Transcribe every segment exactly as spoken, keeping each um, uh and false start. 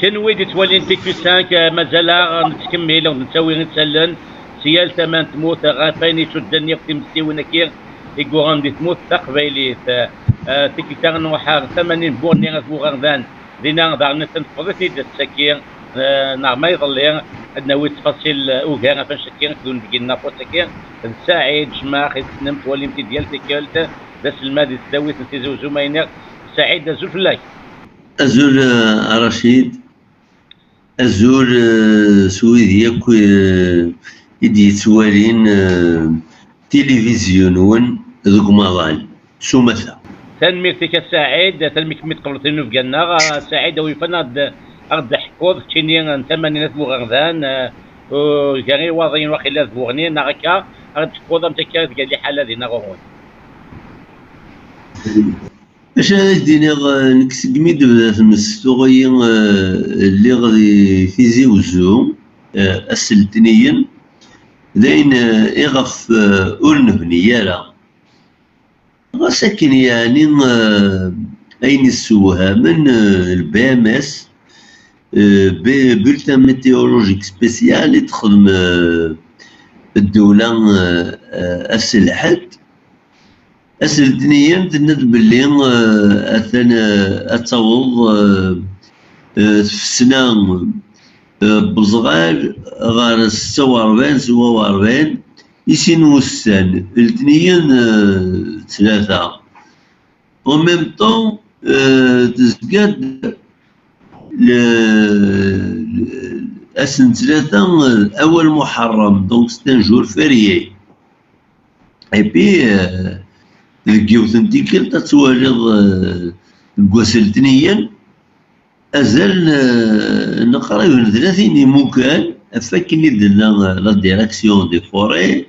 Kenwi d-yettwalin T Q cinq, eh, mazal-aɣ nettkemmil, nettawi isallen si yal tama n tmurt ɣef wayen yettuddan akk timestiwin-agi i yuɣen di tmurt taqbaylit. Eh, tikkelt-a nruḥ ar tama-nni n Burni at Buɣerdan, dinna daɣen ad ten-tefḍ-it-id ass-agi, eh, neɣ ma iḍelli, ad nawi ttfaṣil, eh, ugar ɣef annect-agi akked unebgi n nnafus-agi d Saɛid Jmax, i tessnem twalim-t-id yal tikkelt, d aselmad di tesdawit n Tizi Uzzu, ma iniɣ. Saɛid, azul fell-ak. Azul, eh, a Racid. Azul, eh, s wid yakk, eh, i d-yettwalin, eh, tilivizyu-nwen deg umaḍal s umata. Tanemmirt-ik a Saɛid, tanemmirt mi tqebleḍ tinubga-nneɣ. A Saɛid, a wi yufan ad aɣ-d-teḥkuḍ keččini n tama-nni n At Buɣerdan, eh, gar Iwaḍiyen waqila d Buɣni, neɣ akka, aɣ-d-teḥkuḍ amek akka tga liḥala dinna ɣur-wen. Acu ara ak-d-iniɣ, eh, nekk segmi d-tebda tmes tuɣ-iyi, eh, lliɣ di Tizi Uzzu, eh, ass n letniyen, d ayen, eh, iɣef, eh, ur nebni ara. Ɣas akken yeɛni, eh, ayen yessewhamen, eh, le B M S, eh, bu-, bulletin météorologique spécial i texdem, eh, ddewla, eh, eh, ass n lḥedd. Ass n letniyen tenna-d belli, eh, atan, eh, ad taweḍ, eh, eh, tfesna, eh, n weẓɣal ɣer setta u rebɛin, sebɛa u rebɛin, i sin wussan, letniyen, eh, d tlata. En même temps, eh, tezga-d le, le, ass n tlata, eh, awal Muḥerrem, donc c'est un jour férié. Et puis, eh, deg yiwet n tikkelt ad twaliḍ, eh, deg wass n letniyen, azal, eh, n qrib n tlatin imukan, ɣef wakken i d-tenna, eh, la direction des forêts,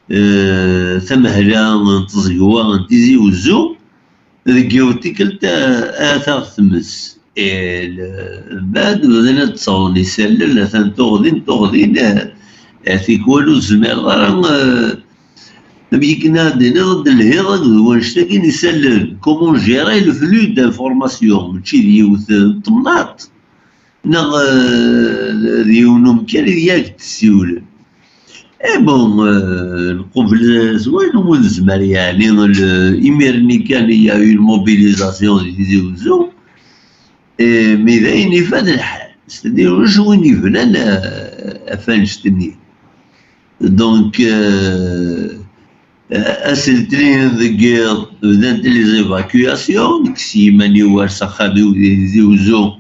eh, tamehla n tẓegwa n Tizi Uzzu, deg yiwet tikkelt, eh, ad taɣ tmes. Eh, l-, mbeɛd bdan ad d-ttawḍen isallen, atan tuɣdin, tuɣdin, eh, eh, tikwal ur tezmireḍ ara, eh, amek akken ad d-tiniḍ, ad d-telhiḍ akked wannect-agi n isallen. Comment gérer le flux d'information? Mačči d yiwet n temnaḍt, neɣ, eh, d yiwen umkan i d yak d-ssiwlen. Eh bon, eh, nqubel s wayen umi nezmer, yeɛni, le, imir-nni kan, il y a eu une mobilisation di Tizi Uzzu, eh, mi d ayen ifad lḥal. C'est-à-dire, ulac win yebnan, eh, ɣef annect-nni. Donc, eh, ass n letniyen deg yiḍ, bdant les évacuations, nekk s yiman-iw ar s axxam-iw di Tizi Uzzu,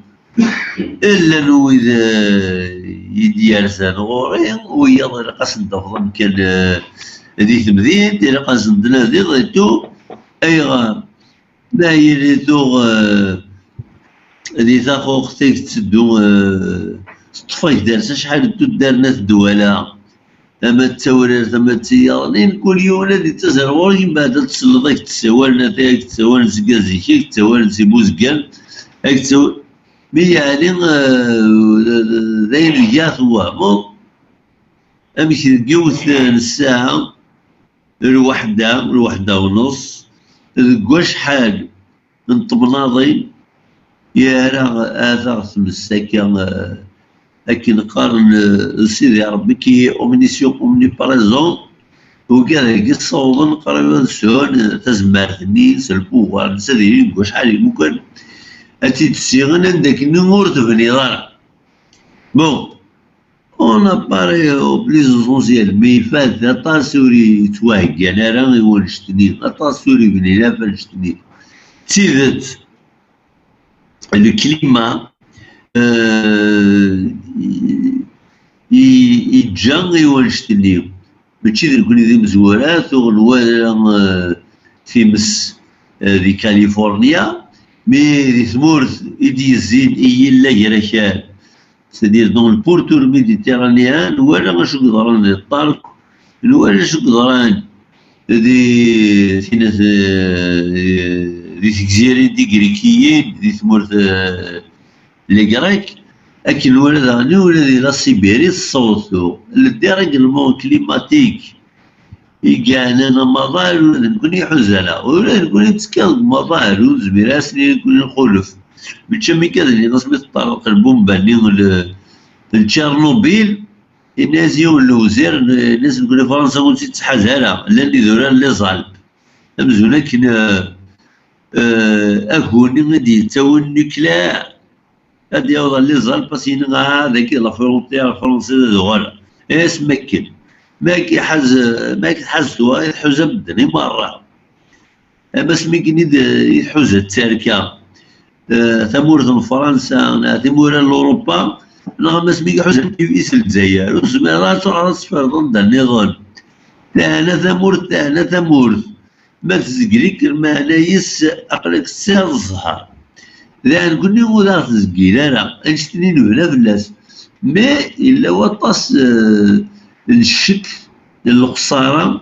llan wid, eh, i d-yerzan ɣur-i, wiyaḍ ilaq ad sen-d-tafeḍ amkan, eh, di temdint, ilaq ad sen-d-tnadiḍ et tout. Ayɣer? Ma yili tuɣ, eh, di taxuxt i yetteddu, eh, teṭṭef-ak-d ar s acḥal n tuddar n At Dwala, ama d Tawrirt, ama d Tiyaḍnin, kul yiwen ad ittazer ɣur-k, mbeɛd ad tesleḍ, ad k-d-ssawalen, atay, ad k-d-ssawalen seg Azik, ad k-d-ssawalen si Buzgan, ad k-d-ssawalen. Mi yeɛni, eh, d, d, d ayen deg-i twehmeḍ, amek deg yiwet n ssaɛa, lweḥda, lweḥda u nneṣ, deg wacḥal n temnaḍin, yerra ad aɣ tmes akka, eh, akken qqaren, eh, Sidi Ṛebbi, qui est omniscient, omniprésent, wigi ad agi ssawḍen qrib ad sɛun, eh, tazmert-nni, s le pouvoir, netta ad yili deg wacḥal imukan, ad tt-id-ssiɣen anda akken ur tebniḍ ara. Bon, on apparaît au plus essentiel, mais ifat aṭas ur yettwaheggan ara i wannect-nni, aṭas ur yebnin ɣef wannect-nni. D tidet, le climat, euh, i, i, yeǧǧa i wannect-nni. Mačči d nekkni d imezwura, tuɣ nwala, euh, times, euh, di California, mi di tmurt i d-yezzin i yilla gar akal, c'est-à-dire dans le pourtour méditerranéen, nwala acu yeḍran di Ṭṭerk, nwala acu yeḍran di, di tegzirin tigrikiyin, di tmurt, eh, les Grecs, akken nwala daɣen ula di la Sibérie tessaweḍ tuɣ. Le dérèglement climatique i yeɛnan amaḍal, ula d nekkni iḥuza-aɣ. Ula d nekkni nettekka deg umaḍal, ur nezmir ara ad s-nini nekkni nxulef. Mačči am akka d-nniɣ asmi teṭṭerḍeq lbumba-nni n Tchernobyl, yenna-yas yiwen n lewzir, yenna-yas nekkni Fransa ur tt-id-tettḥaz ara, llan idurar n les Alpes. Amzun akken, eh, eh, aguni i d-yettawin nucléaire, ad d-yaweḍ ɣer les Alpes, ad s-yini, ah, dagi d la frontière française, ad uɣaleɣ. Asmi akken. Ma akka iḥaz, ma akka tḥaz tura, i tḥuza medden i merra. Am asmi akken i d-, i tḥuza tterka, eh, tamurt n Fransa, neɣ timura n Lurupa, neɣ am asmi i tḥuza i Lezzayer. Ur tezmireḍ ara ad truḥeḍ ad tefreḍ anda nniḍen. Teɛna tamurt, teɛna tamurt. Ma tezgel-ik, lmeɛna-is aql-ak tesɛiḍ zzher. Daɣen nekkni ur aɣ-tezgil ara, annect-nni nebna fell-as. Mais yella waṭas, eh, n ccek, n lexṣara,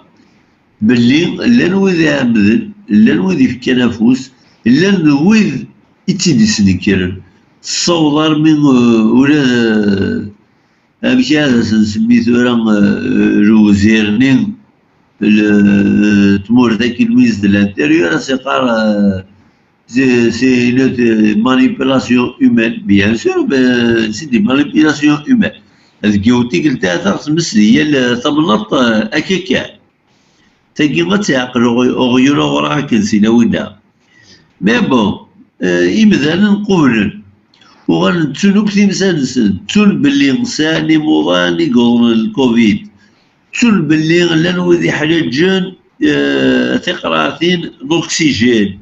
belli llan wid iɛemmden, llan wid ifkan afus, llan d wid i tt-id-isnekren. Tessaweḍ armi, eh, ula d, eh, amek ad as-nsemmi tura, eh, lewzir-nni, le-, tmurt-agi, le ministre de l'Intérieur, ad s-iqqar, eh, c'est, c'est une, euh, manipulation humaine. Bien sûr, ben, c'est des manipulations humaines. Deg yiwet tikkelt ad tmess di yal, eh, tamnaḍt, eh, akka kan. Tagi ad tt-iɛqel uɣ-, uɣyul uɣraɣ akken sin a winna. Mais bon, eh, imdanen qublen. Uɣalen ttun akk timsa-nsen. Ttun belli sɛan imuḍan i yuḍnen lkovid. Ttun belli llan wid iḥlaǧen, eh, tiqraɛtin n uksijin.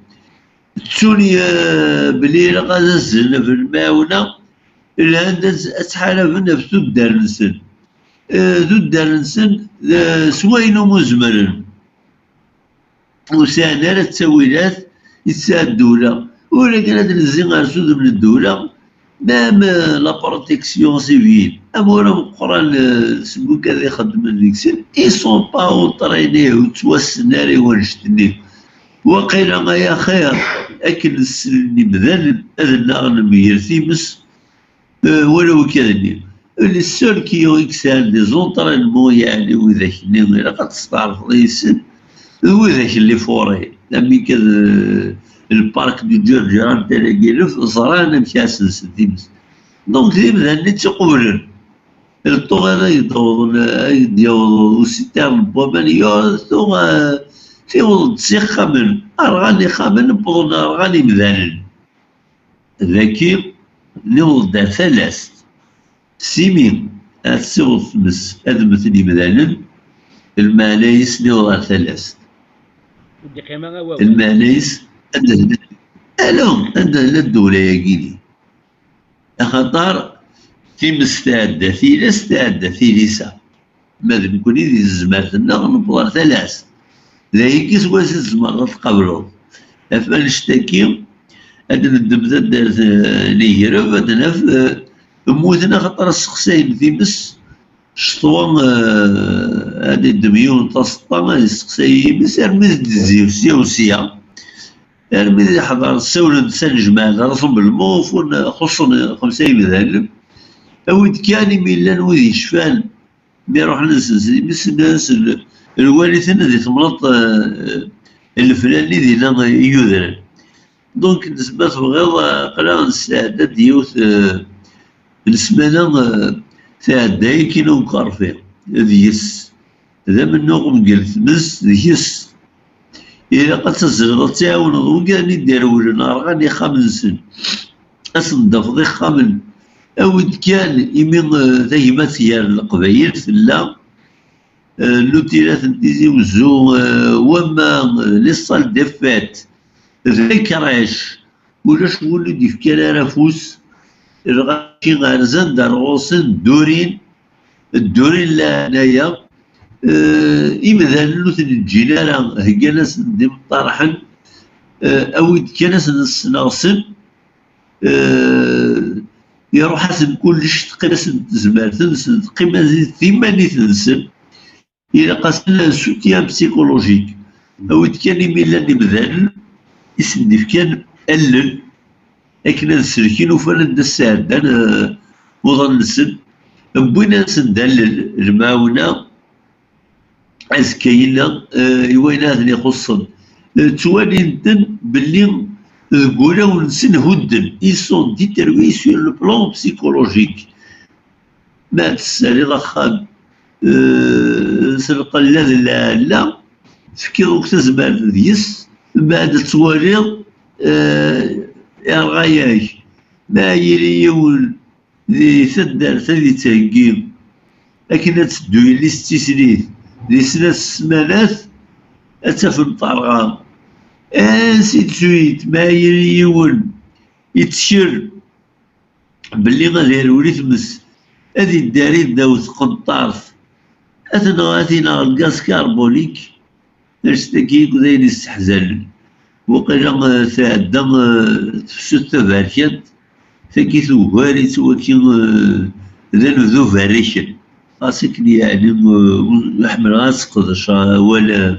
Ttun, eh, belli ilaq ad azzlen ɣef lemɛawna, lhan ad, ad ttḥaraben ɣef tuddar-nsen. Eh, tuddar-nsen, eh, s wayen umi zemren. Ur sɛin ara ttawilat i tesɛa ddula. Ur akken ad nezzi ɣer s udem n ddula, même, eh, la protection civile, amur ameqqran, eh, seg wakk ad ixeddmen deg-sen, ils sont pas entraînés, ur ttwassen ara i wannect-nni. Waqila ay axir akken ssnen imdanen ad nnaɣen mger times, eh, wala wakad-nni. Le seul qui ont, i yesɛan des entraînements, yeɛni widak-nni ilaq ad testeɛrfeḍ yis-sen, d widak n les forêts, am ikad, eh, le parc du Djerǧer n Tala Gilef, ẓran amek ad sensen times. Donc d imdanen i tt-iqublen. Le temps ad ak-d-awḍen, ad ak-d-yaweḍ usiter n waman, yuɣ tuɣ, eh, tiweḍ-d s ixxamen, rɣan ixxamen, wwḍen rɣan imdanen. Dagi, niweḍ-d ar talast. Simi ad tessiweḍ tmes ad mmten imdanen, lmeɛna-is niweḍ ar talast. Ur d-iqqim ara wawal. Lmeɛna-is anda tella, ala, anda tella ddula-yagi-ni. Axaṭer times tɛedda tilas, tɛedda tilisa. Ma d nekkni di tezmert-nneɣ newweḍ ar talast. D ayagi s wass i tzemreḍ ad tqableḍ. Ɣef annect-agi, ad neddem taddart, eh, n Igreb, ad naf, eh, mmuten axaṭer sseqsayen times, ccetwa, eh, ad iddem yiwen taseṭṭa, ad yesteqsay imes, armi d-tezzi sya u sya. Armi d iḥḍer ssawlen-d s anejmaɛ d rassemblement, xuṣṣen xemsa yimdanen. Awi-d kan imi llan wid yecfan, mi ruḥen ad sensen imes, nnan-asen lwalit-nni di temnaḍt, eh, leflani dinna i yudren. Donc, ma tebɣiḍ, eh, aql-aɣ nesɛedda-d yiwet, eh, n ssmana, eh, tɛedda-yagi n ukerfi, d yes. D amennuɣ mgal tmes, d yes. Ilaq ad tazzleḍ, ad tɛiwneḍ wigad i d-irewlen, rɣan ixxamen-nsen. Ad sen-d-tafeḍ ixxamen. Awi-d kan, imi, eh, tagmat gar Leqbayel tella, eh, lutilat n Tizi Wezzu, eh, wamma, eh, les salles des fêtes, d les crèches, ulac win ur d-yefkan ara afus, lɣaci rzan-d ar ɣur-sen, ddurin, ddurin leɛnaya, eh, imdanen ur ten-ǧǧin ara, heggan-asen-d imeṭṭarḥen, eh, awi-d kan ad sen-sneɣsen, eh, iruḥ-asen kullec, teqqim-asen tezmert-nsen, teqqim-asen timanit-nsen, ilaq-asen soutien psychologique. Awi-d kan imi llan imdanen i sen-d-ifkan allen akken ad selkin, ufan anda sɛeddan, eh, uḍan-nsen, wwin-asen-d allen, lemɛawna, azekka yella, eh, i wayen ara ten-ixuṣṣen. Eh, ttwalin-ten belli deg wulawen-nsen hudden, ils sont détruits sur le plan psychologique. Ma tessaliḍ axxam, eh, s lqella d lɛella, tefkiḍ akk tazmert deg-s, mbeɛd ad twaliḍ, eh, irɣa-yak. Ma yili yiwen di taddart ad yettheggi akken ad teddu yelli-s d tislit di snat ssmanat, ad tafem terɣa. Ainsi de suite, ma yili yiwen yettkel belli ad irwel i tmes, ad iddari ddaw tqenṭart, ad tenɣa ad t-ineɣ lgaz carbonique, anect-agi akk d ayen yesseḥzanen. Waqila, eh, tɛedda, eh, tefsut taberkant, tagi tugar-itt waki, eh, d anebdu berriken. Xas akken yeɛni, eh, ur ḥemmleɣ ad sqedceɣ awal, eh,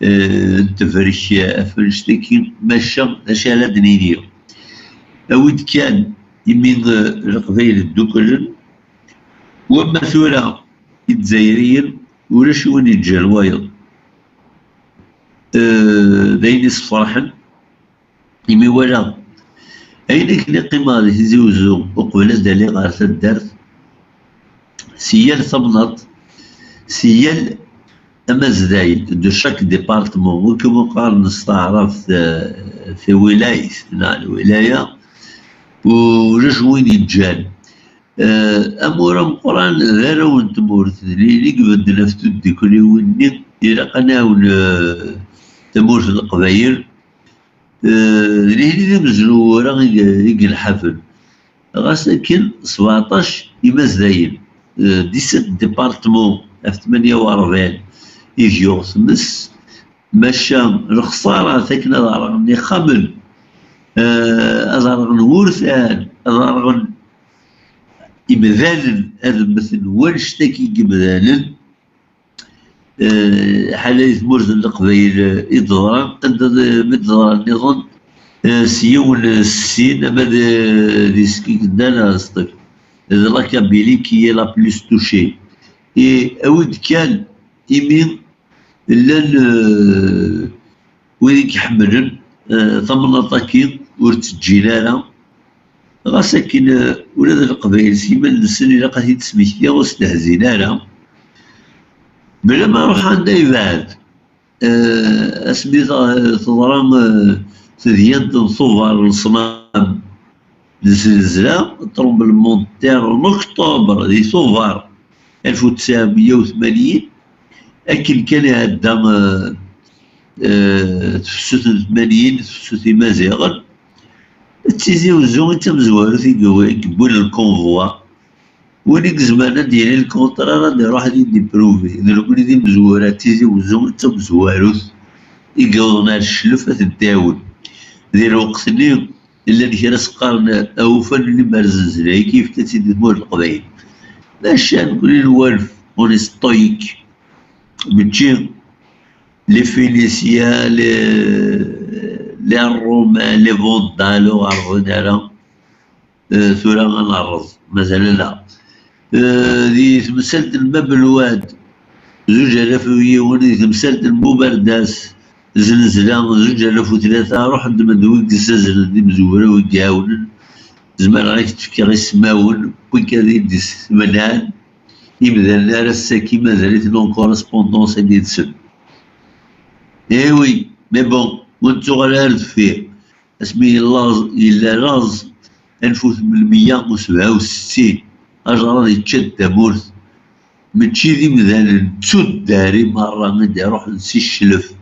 eh, n tebrek, eh, ɣef annect-agi, maca d acu ara d-nini? Awi-d kan imi, eh, Leqbayel dduklen, wamma tura Izzayriyen ulac win yeǧǧan wayeḍ. Eh, d ayen yessefraḥen, imi walaɣ ayen akken i qqimeɣ di Tizi Uzzu uqbel ad d-aliɣ ɣer taddart, si yal tamnaḍt, si yal amazday de chaque département, win umi qqaren s taɛrabt, eh, tawilayt neɣ lwilaya, ulac win yeǧǧan. Eh, amur ameqqran d arraw n tmurt, d nitni i ibedden ɣef tuddikulin-nni ilaq ad nɛawen, eh, tamurt n Leqbayel. Eh, d nitni d imezwura i, i ilḥafen. Ɣas akken, sbeɛṭac imazdayen, eh, dix-sept départements ɣef tmanya u rebɛin i yuɣ tmes, maca lexsara akken ad rɣen ixxamen, eh, ad rɣen wurtan, ad rɣen imdanen, ad mmten wannect-agi n yimdanen, eh, ḥala di tmurt n Leqbayel, eh, i d-teḍra, anda d-, mi d-teḍra nniḍen, eh, s yiwen, eh, s sin, ama d, eh, di Skikda neɣ Sṭif. D la Kabylie qui est la plus touchée. Et awi-d kan imi llan, eh, wid i iḥemmlen, eh, tamnaḍt-agi ur tt-ǧǧin ara. Ɣas akken, eh, ula d Leqbayel s yiman-nsen ilaq ad t-id-smektiɣ, ur stehzin ara. Bla ma ruḥ anda yebɛed, eh, asmi t-, teḍra, eh, tedyant n Tubeṛ, leṣnam n zzelzla, tremblement de terre, n octobre di Tubeṛ alef u tesɛemya u tmanyin, akken kan iɛedda, eh, eh, tefsut n tmanyin, tefsut Imaziɣen, d Tizi Uzzu i d tamezwarut i yewwi-, i yewwin lkunvwa. Win i izemren ad d-yini lkuntrar, ad iruḥ ad yi-d-ipruvi. D nekkni d imezwura, d Tizi Uzzu i d tamezwarut i yewwḍen ar cclef ad ten-tɛawen. Di lweqt-nni, llan kra s-qqaren awufan n limer zzelzla-agi, yefka-tt-id i tmurt n Leqbayel. Maca nekkni nwalef, on est stoïque. Mačči les Phéniciens, les, les Romains, les Vandales, ur ɛerḍen ara. Eh, tura ad nerreẓ, mazal ala. Eh, di temsalt n Bab Lwad, zuǧ alaf u yiwen, di temsalt n Buberdas, zenzla, zuǧ alaf u tlata, ruḥ ddem-d wid yessaznen d imezwura, wid iɛawnen. Zemreɣ ad k-d-fkeɣ ismawen, wid i d-ismenɛen imdanen ar ass-agi mazal-iten en correspondance yid-sen. Eh oui, mais bon, ur nettuɣal ara deffir. Asmi yellaẓ, yella laẓ alef u tmenmeyya u sebɛa u settin, ajraḍ yečča-d tamurt, mačči d imdanen, d tuddar i merra i d-iruḥen si cclef,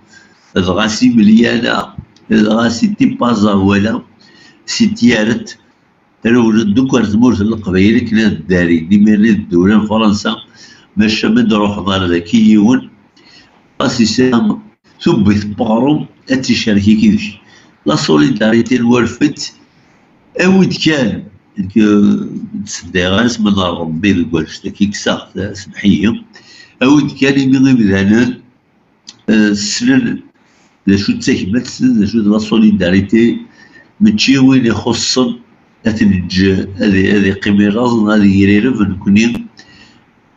dɣa si Melyana, dɣa si Tipaza wala si Tyaret, rewlen-d akk ar tmurt n Leqbayel akken ad ddarin. Imiren i d ddewla n Fransa, maca ma d-ruḥeḍ ar daki yiwen, ɣas yesɛa tubbit n weɣrum, ad tt-icerrek yid-k. La solidarité n walfet, awi-d kan, nekk, eh, ur d-sseddayeɣ ara isem n Ṛebbi deg wannect-agi, kkseɣ-t, eh, semmeḥ-iyi. Awi-d kan imi imdanen, eh, ssnen d acu d tagmat, ssnen d acu d la solidarité, mačči win ixuṣṣen ad t-neǧǧ ad, ad iqqim i laẓ neɣ ad yirrireb, nekkni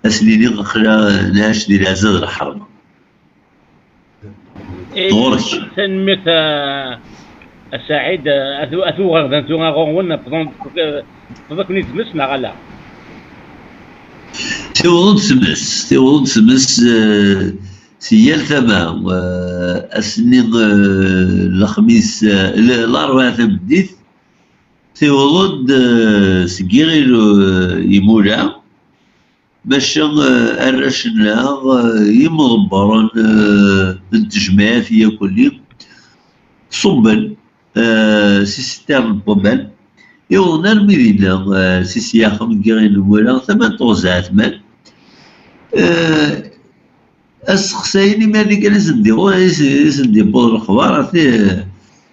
ad s-nini aql-aɣ nɛac di leɛza d lḥerma. Eh, ɣur-k. Tanemmirt, eh, A Saɛid, eh, atu, atu uɣerdan tura ɣur-wen, tewweḍ-, tewweḍ-aken-id tmes neɣ ala? Tiweḍ-d tmes, tiweḍ-d tmes, eh, si yal tama, eh, ass-nni, eh, lexmis, eh, l-, larebɛa tameddit, tiweḍ-d, eh, seg yiɣil, eh, imula, maca, eh, arrac-nneɣ, eh, imḍebbren, eh, n tejmaɛt yakk-nni, ṣubben, eh, si setta n waman, iwḍen armi dinna, eh, si syaxem n yiɣil n imula, tama n tɣezza ɛetman. Eh, asteqsayen imir-nni kan i sen-d-iɣu-, i sen-, i sen-d-iwweḍ lexbar, ati, eh,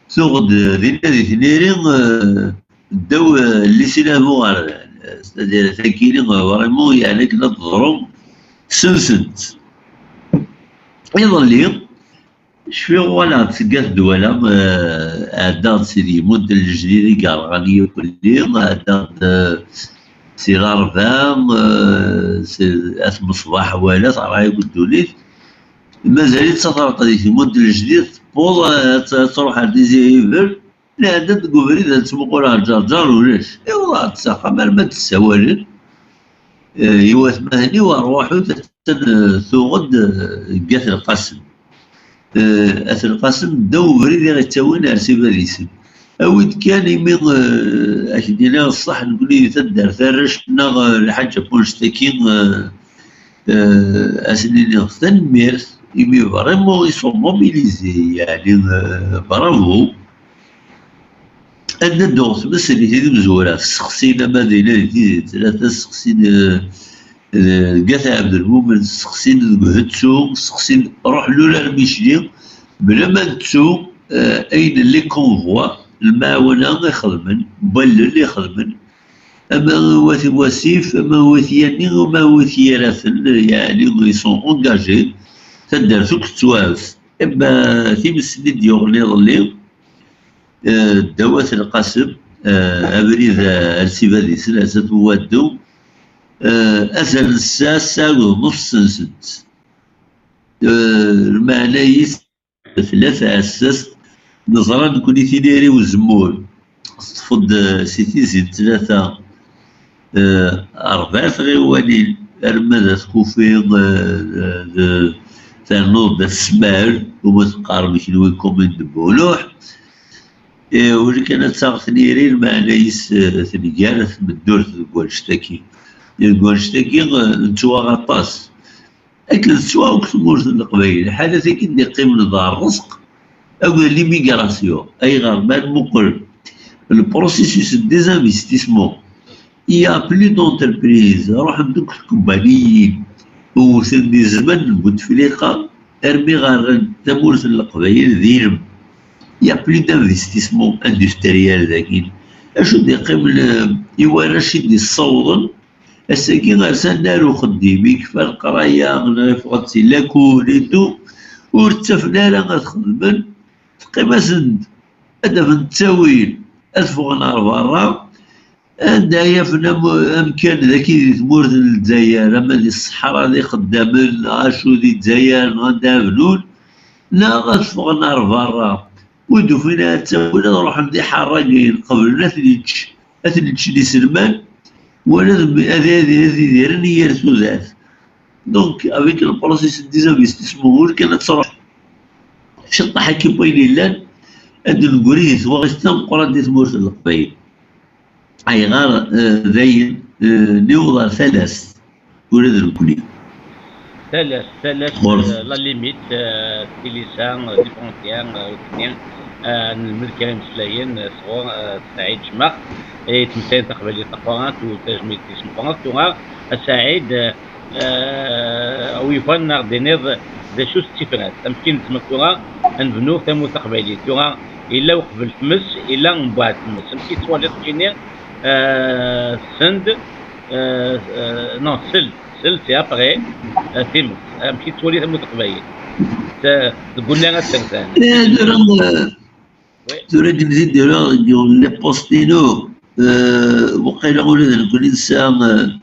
tuɣ-d dinna di tniri, eh, ddaw, eh, llisi n Abu Ɣerdan, eh, c'est-à-dire, tagi, eh, vraiment, yeɛni akken ad teḍru, sensen-tt. Iḍelli, cfiɣ uɣaleɣ-d seg At Dwala, eh, ɛeddaɣ-d si Tgemmunt n Lejdid i yerɣan yakk-nni, ɛeddaɣ-d, eh, si Larebɛa, eh, si At Meṣbaḥ wala terɣa yakk ddunit. Mazal-itt ad terreq di Tgemmunt n Lejdid, tewweḍ, eh, ad t-, ad truḥ ar Tizi Hibel. Lɛedda deg ubrid ad ttmuquleɣ Ǧerǧer ulac. Iwḍeɣ-d s axxam arma d-ssawalen, eh, i watmaten-iw, rwaḥut, attan, eh, tuɣ-d, eh, deg At Lqasem. Eh, At Lqasem, ddaw ubrid i ɣ-ittawin ar Sibadisen. Awi-d kan imi, eh, ad k-d-iniɣ ṣṣeḥ, nekni di taddart arrac-nneɣ, eh, lḥaǧa n wannect-agi, eh, eh, ad sen-iniɣ tanemmirt, imi vraiment ils sont mobilisés, yeɛni, eh, bravo. Anda d-uɣ tmesrit i d-mzura, sseqsin ama d ina di Tizi Tlata, sseqsin, eh, eh, deg At Ɛebdelmumen, sseqsin deg Uhettu, sseqsin, ruḥen ula ar Micli, bla ma nettu, eh, ayen n les convois, lemɛawna i xedmen, n wallen i xedmen, ama wat Wasif, ama wat Yanni, ama wat Yiraten, yeɛni ils sont engagés, taddart akk tettwaɛef. Ama times-nni d-yuɣen iḍelli, eh, ddaw At Lqasem, eh, abrid, eh, ar Sibadisen, ar Zat Uwaddu, eh, azal n ssaɛa, ssaɛa d nneṣ sensen-tt. Eh, lmeɛna-is, tlata ɛessast, neẓra nekni tiniri uzemmur, teṭṭef-d, eh, si Tizi n Tlata, eh, rebɛa tɣiwanin, arma d At Kufi, eh, d, d ternuḍ d At Smaɛel, uma teqqarem kenwi commune de Buluḥ. Eh, wali kan ad taɣ tniri, lmeɛna-is, eh, tenger tmeddurt deg wannect-agi. Deg wannect-agi, eh, nettwaɣ aṭas. Akken tettwaɣ akk tmurt n Leqbayel, ḥala-t-agi d-iqqimen d rrezq akked l'immigration. Ayɣer? Ma nmuqel le processus de désinvestissement, il y a plus d'entreprises, ruḥen-d akk tkumbaniyin, wwten di zzman n Butefliqa armi ɣerran tamurt n Leqbayel d ilem. Il y a plus d'investissement industriel dagi. Acu d-iqqimen, eh, i warrac i d-issawḍen ass-agi ar s annar uxeddim, ikfa leqraya, neɣ iffeɣ-d si lakul et tout, ur ttafen ara ad xedmen, teqqim-asen-d ad d-afen ttawil, ad ffɣen ar berra, anda ay afen am-, amkan dagi di tmurt n Lezzayer, ama di ṣṣeḥra, d ixeddamen, neɣ acu di Lezzayer, neɣ anda bnun, neɣ ad ffɣen ar berra. Ur d-ufin ara ttawil, ad ruḥen d iḥerragen, qeblen ad ten-ičč, ad ten-iččen iselman, wala ad, ad, ad, ad idiren i yir tudert. Donc, avec le processus de désinvestissement, ur kan ad truḥ ciṭṭaḥ akka n wayen yellan, ad d-negri di twaɣit tameqqrant di tmurt n Leqbayel. Ayɣer, eh, dayen, eh, niweḍ ar talast, ula d nekkni. Talast, talast, Ɣur-s. Eh, la limite, eh, tilisa, eh, des frontières, eh, ur d-nni, eh, nelmed kra imeslayen, eh, sɣur, eh, Saɛid Jmax, eh, yettmeslayen taqbaylit taquṛant, u tajmilt-is meqqret. Tura, a Saɛid, eh, eh, awi yufan ad aɣ-d-tiniḍ d acu-tt tifrat. Amek i nezmer tura ad nebnu tamurt taqbaylit? Tura, yella uqbel tmes, yella mbeɛd tmes. Amek i tettwaliḍ keččini, eh, send, eh, eh, non, sel, sel, c'est après, eh, times. Amek i tettwaliḍ tamurt taqbaylit? Te-, deg unnar ad tertan. Eh, tura, eh, tura akken i d-uraɣ deg yiwen n lipust-inu, eh, waqila ula d nekkni nesɛa, eh,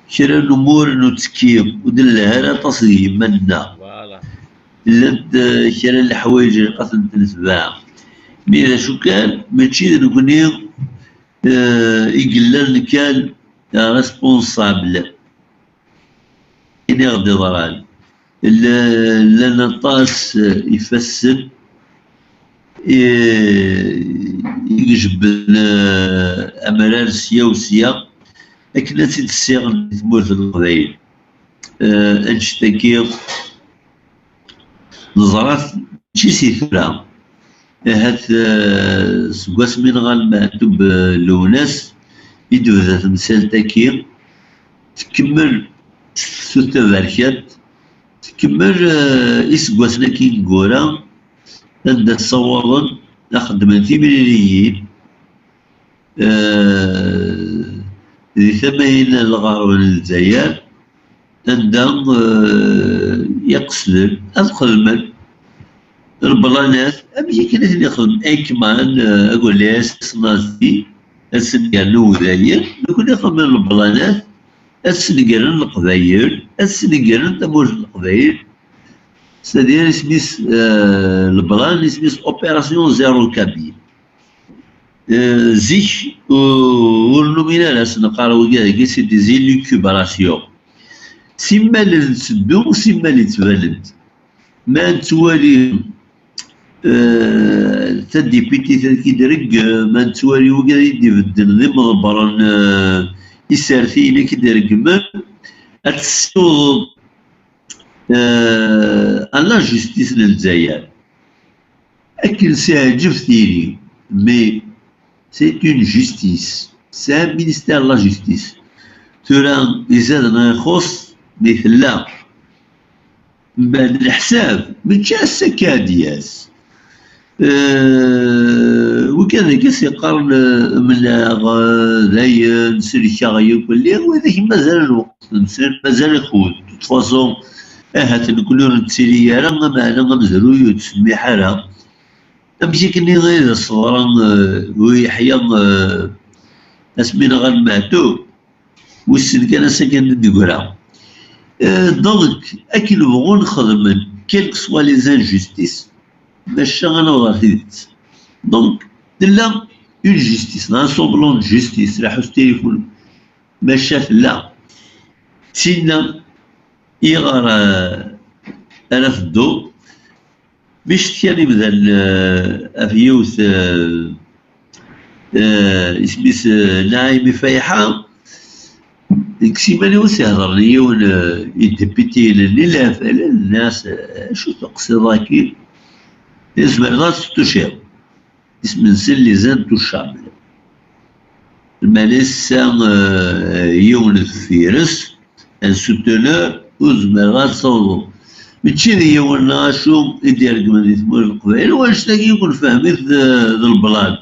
kra n umur n uttekki, ur d-nelhi ara aṭas deg yiman-nneɣ. Voilà. Llant, eh, kra n leḥwayeǧ ilaq ad tent-netbeɛ. Mi d acu kan, mačči d nekkni eh, i yellan kan responsable. Iniɣ-d iḍran. Llan aṭas eh, ifassen eh, i ijebden eh, amrar sya u sya akken ad tt-id-ssiɣen di tmurt n Leqbayel. Eh, annect-agi neẓra-t mačči si tura. Ahat eh, seg wasmi nɣa Lmeɛtub eh, Lewnas i d-tebda temsalt-agi, tkemmel s tefsut taberkant, tkemmel eh, iseggasen-agi ineggura, anda ssawaḍen ad xeddmen timliliyin eh, di tama-in n lɣerb n Lezzayer, anda eh, i qesden ad xedmen lblanat, amek akken i ten-ixdem Eichmann, eh, Agullas, Nazi, ad sen-gerren udayen, nekkni xedmen lblanat, ad snegren Leqbayel, ad snegren tamurt n Leqbayel, c'est-à-dire isem-is eh, leblan, isem-is Opération Zéro Kabyle. Eh, zik u- ur numin ara s-neqqar wigi-agi c'est des élucubrations. Simmal netteddu, simmal yettban-d. Ma nettwali eh, tadipitit ad k-id-reggem, ma nettwali wigi i d-ibedden d imḍebbren eh, isertiyen ad k-id-reggmen, ad tessiwḍeḍ eh, à la justice n Lezzayer. Akken s-iɛǧeb tili, mais c'est une justice. C'est un ministère de la justice. Tura izad neɣ ixuṣ, mais tella. Mbeɛd leḥsab, mačči ass-a akka ad d-yas. Eh, wigad-agi s-yeqqaren eh, mneɣ eh, dayen selkeɣ yakk lli, widak mazal lweqt-nsen, mazal akud. De toute façon, ahat nekkni ur nettili ara, ameɛna amezruy ur yettsemmiḥ ara. Amek akken i d ṣebren eh, u yeḥya eh, asmi nɣan Meɛtub, wissen kan ass-agi n d-yegra. Eh, donc, akken bɣun xedmen, quelles que soient les injustices, maca ad naweḍ ɣer tidet. Donc, tella une justice, un semblant de justice, la justice, maca tella. Tinna, iɣer eh, ara teddu, mi cetkan imdanen eh, ɣef yiwet eh, eh, isem-is eh, Naɛimi Fayeḥa, deg siman-iw s-ihedren yiwen eh, idipitiyen-nni, llan-as eh, acu teqsiḍ-agi? Tzemreḍ ad tt-tuciḍ. Isem-nsen les intouchables. Lmeɛna yessa eh, yiwen deffir-s, un souteneur, ur zmireɣ ad sawḍeɣ. Mačči d yiwen neɣ acu i d-iregmen di tmurt n Leqbayel, wanect-agi i ken-fehmit d, d leblan.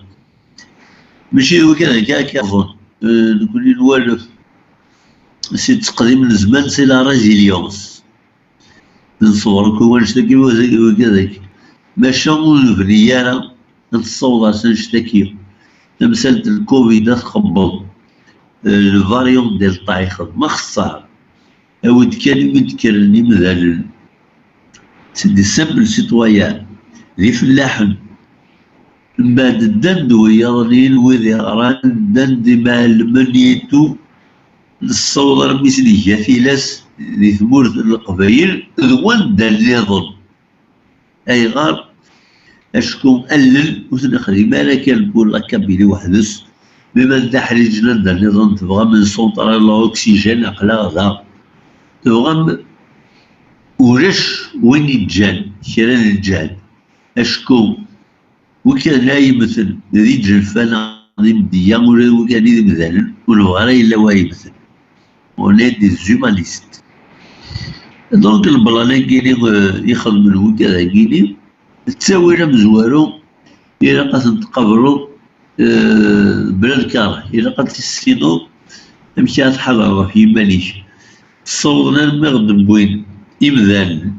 Mačči d wigad akka akka ẓen. Eh, nekkni nwalef si ttqdim n zzman, c'est la résilience. Neṣber akk wanect-agi wigad-agi. Maca ur nebni ara ad nessaweḍ ar s annect-agi. Tamsalt n covid ad tqebbeḍ. Eh, le variant delta ixdem axeṣṣar. Awi-d kan imi d-kkren imdanen. C'est des simples citoyens. D ifellaḥen. Mbeɛd ddan-d wiyaḍ-nni, wid iɣran, ddan-d imɛellmen et tout. Nessaweḍ armi s-nga tilas di tmurt n Leqbayel d wanda nniḍen. Ayɣer? Acku allen ur t-nexdim ara kan pour la Kabylie weḥd-s. Mi ma netta ḥriǧen anda nniḍen, tebɣam une centrale à oxygène, aql-aɣ da. Tebɣam, ulac win iǧǧan kra n lǧehd. Acku wigad-a yemmten d iǧenfan neɣ d imedya, ula d wigad-nni d imdanen, ur nebɣi ara yella wa yemmten. On est des humanistes. Donc, leblan-agi-ni, eh, ixedmen wigad-agi-ni, d ttawil amezwaru, ilaq ad ten-tqableḍ eh, bla lkar, ilaq ad tissineḍ amek ara tḥadreḍ ɣef yiman-ik. Ssawḍen armi ɣ-d-wwin imdanen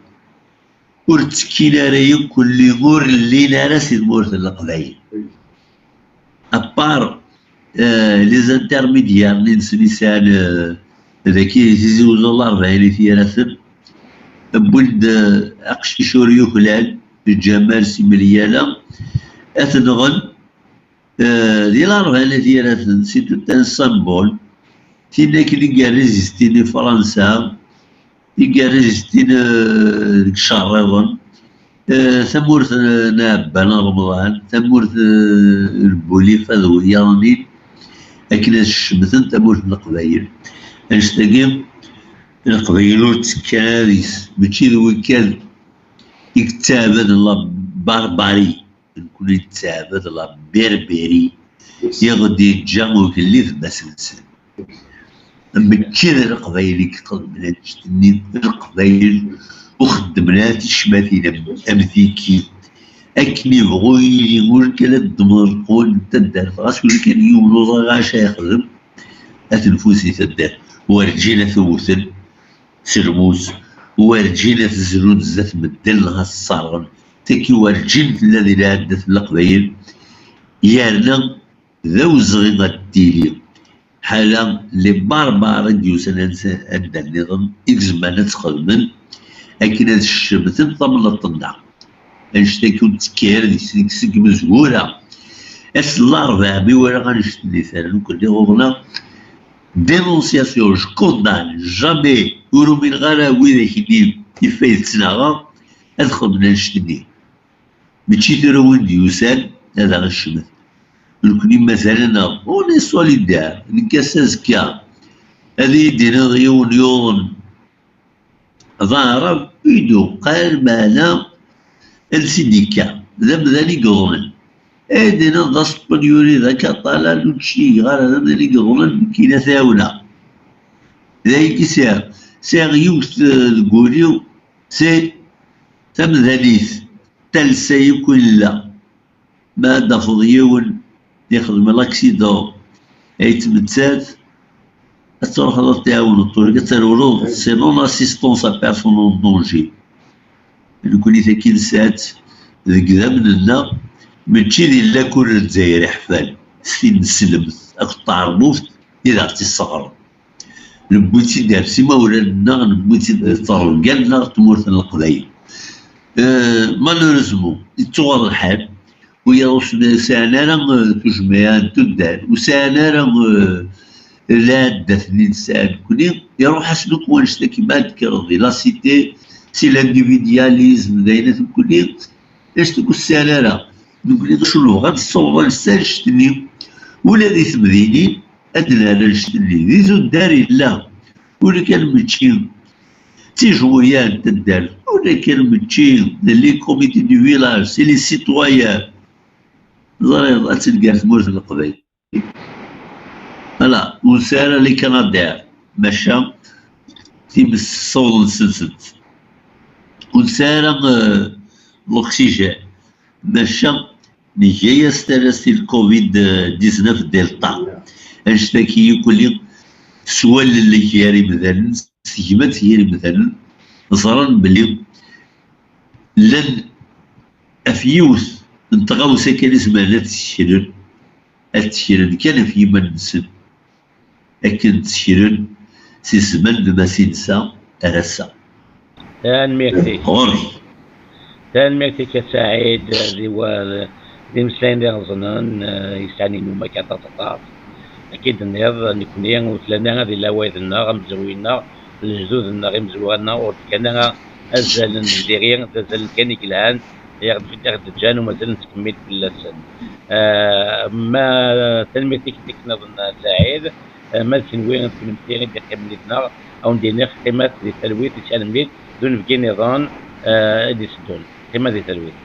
ur ttekkin ara yakk, ur llin ara si tmurt n Leqbayel. À part eh, les intermédiaires-nni-nsen i sɛan eh, dagi di Tizi Uzzu n Rebɛin i t-yaraten, wwin-d eh, aqcic ur yuklal, Ǧamal si Melyala, ad t-nɣen. Eh, di larebɛinat gar-asen, c'est tout un symbole. Tin akken i yerrezistin i Fransa, i yerrezistin, eh, deg Icerriḍen, eh, tamurt, eh, n Ɛebban Remḍan, tamurt, eh, n Bulif, ad wiyaḍ-nni akken ad cemten tamurt n Leqbayel. Annect-agi, Leqbayel ur ttekkan ara deg-s, mačči d wikkan i yettaɛbaden la barbarie, nekkni nettaɛbad la Berbérie, i ɣ-d-yeǧǧa ugellid Masensen. Mačči d Leqbayel i ixedmen annect-nni, d Leqbayel ur xeddmen ara ticmatin am, am tiki. Akken ibɣu yili, ur kan ad ddmen lqul n taddart, ɣas ula kan yiwen uẓar ɣac ad yexdem, ad tenfus di taddart. Werǧin ad t-wten s lmus, werǧin ad t-zlun zdat medden neɣ ad t-sserɣen. Tagi werǧin tella di lɛaddat n Leqbayel, yerna d awezɣi ad d-tili ḥala les barbares i d-yusan ansa-, anda nniḍen i izemren ad tt-xedmen akken ad cemten tamnaḍt-nneɣ. Annect-agi ur d-tekki ara deg-s, deg-s seg imezwura. Ass n larebɛa mi walaɣ annect-nni ternu-ken iɣuḍna, dénonciation, je condamne, jamais, ur umineɣ ara widak-nni ifa yettnaɣa ad xedmen annect-nni. Mačči tura win d-yusan ad aɣ-icmet. Nekkni mazal-aneɣ, on est solidaire, nekk ass azekka ad iyi-d-iniḍ yiwen yuḍen d aɛrab, ur yi-d-uqal, meɛna ad s-id-ikka, d amdan i yuḍnen. Ad d-iniḍ d aspanyuli, d akaṭalan, ur d-cligeɣ ara, d amdan i yuḍnen, nekkini ad t-ɛawneɣ. D ayagi sɛiɣ, sɛiɣ yiwet, eh, deg wul-iw, c'est tamdanit, talsa yakk i nella. Ma ad d-tafeḍ yiwen yexdem l'accident, ay yettmettat, ad truḥeḍ ad t-tɛawneḍ, tura ad trewleḍ, c'est non-assistance à personne en danger. Nekkni tagi nesɛa-tt deg idammen-nneɣ, mačči di lakul n Lezzayer iḥfan, s tin n teslemt akked teɛrmuft i d aɣ-tt-isseɣren. Newwi-tt-id ɣer s imawlan-nneɣ, newwi-tt-id d ttṛebga-nneɣ, tmurt n Leqbayel. Eh, malheureusement, ittuɣer lḥal, wiyaḍ ur sɛan ara, eh, tujmaɛ n tuddar, ur sɛan ara, eh, lɛaddat-nni nesɛa nekkni, iruḥ-asen akk wannect-agi ma d-tekkreḍ di la cité, c'est l'individualisme, d ayen akk nekkni, annect-agi ur sɛan ara. Nekkni acu nebɣa ad nessaweḍ ad nessers annect-nni, ula di temdinin, ad nerr annect-nni. Di tuddar yella, ula kan mačči d tijwiyat n taddart, ula kan mačči d les comités du village, c'est les citoyens. Ẓriɣ ad tt-id gar tmurt n Leqbayel. Voilà, ur nesɛi ara les canadaires, maca times ssawḍen s-nsent. Ur nesɛi ara, eh, l'oxygène, maca nga-as tarast i le covid dix-neuf Delta. Annect-agi yakk-nni s wallel gar imdanen, s tegmat gar imdanen, ẓran belli llan ɣef yiwet n tɣawsa kan i zemren ad tteklen, ad tteklen kan ɣef yiman-nsen, akken tteklen si zzman n Masinsa ar ass-a. Tanemmirt-ik. Ɣur-k. Tanemmirt-ik a Saɛid, d iwa-, d imeslayen d iɣeẓnen, eh, yesɛan inumak aṭas aṭas. Akka i d-tenniḍ, nekkni ur tlan ara di lawayd-nneɣ, amezruy-nneɣ, lejdud-nneɣ, imezwura-nneɣ, ur d-fkan ara azal n diri, d azal kan i yelhan, i aɣ-d-, i aɣ-d-ǧǧan u mazal nettkemmil fell-asen. Eh, ma tanemmirt-ik tikkniḍen a Saɛid, eh, ma d kenwi d kennemti i d-iqqimen yid-neɣ, a wen-d-iniɣ qqimat di talwit, tanemmirt, d unebgi nniḍen, eh, i d-iteddun. Qqimat di talwit.